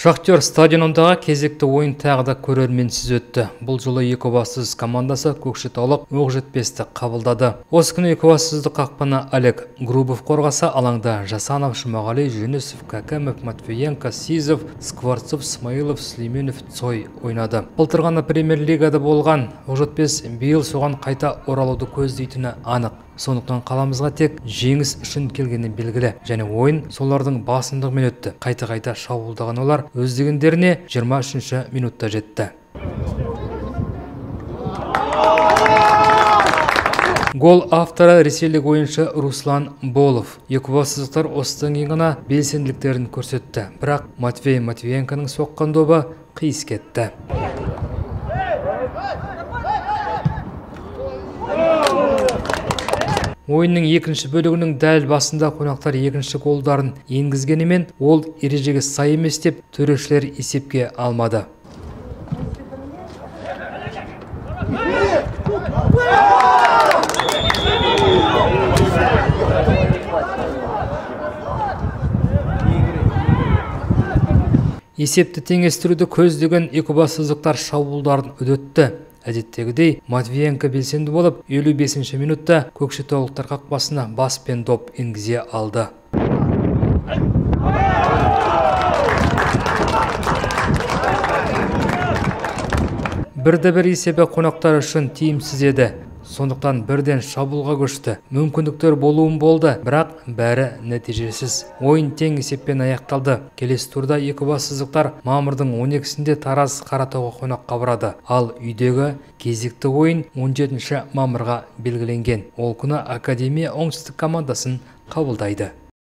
Шахтер стадионындағы кезекті ойын тағы да көрерменсіз өтті. Бұл жолы Екібастұз командасы көкшетаулық Оқжетпесті қабылдады. Осы күні Екібастұздық қақпаны Олег Грубов қорғаса, алаңда Жасанов, Жұмағали, Жүнісов, Кәкімов, Матвиенко, Сизов, Скворцов, Смаилов, Сүлейменов, Цой ойнады. Былтыр ғана премьер-лигада болған Оқжетпес биыл соған қайта оралуды көздейтіні анық. Сондықтан қаламызға тек жеңіс үшін келгені белгілі. Және ойын солардың басымдығымен өтті. Қайта-қайта шабуылдаған олар өз дегендеріне 23-ші минутта жетті. Гол авторы ресейлік ойыншы Руслан Болов. Екібастұздықтар осыдан кейін ғана белсенділіктерін көрсетті. Бірақ Матвей Матвиенконың соққан добы қиыс кетті. Ойынның екінші бөлігінің дәл басында қонақтар екінші голдарын енгізгенімен, ол ережеге сай емес деп төрешілер есепке алмады. Есепті теңестіруді көздеген екібастұздықтар шабуылдарын үдетті. Әдеттегідей Матвиенко белсенді болып, 55-ші минутта көкшетаулықтар қақпасына баспен доп енгізе алды. Бірді-бір есебі қонақтар үшін тиімсіз еді. Сондықтан бірден шабуылға көшті. Мүмкіндіктер болуын болды, бірақ бәрі нәтижесіз. Ойын тең есеппен аяқталды. Келесі турда екібастұздықтар мамырдың 12-сінде Тараз Қаратауға қонаққа барады. Ал үйдегі кезекті ойын 17 мамырға белгіленген. Ол күні Академия оңтүстік командасын қабылдайды.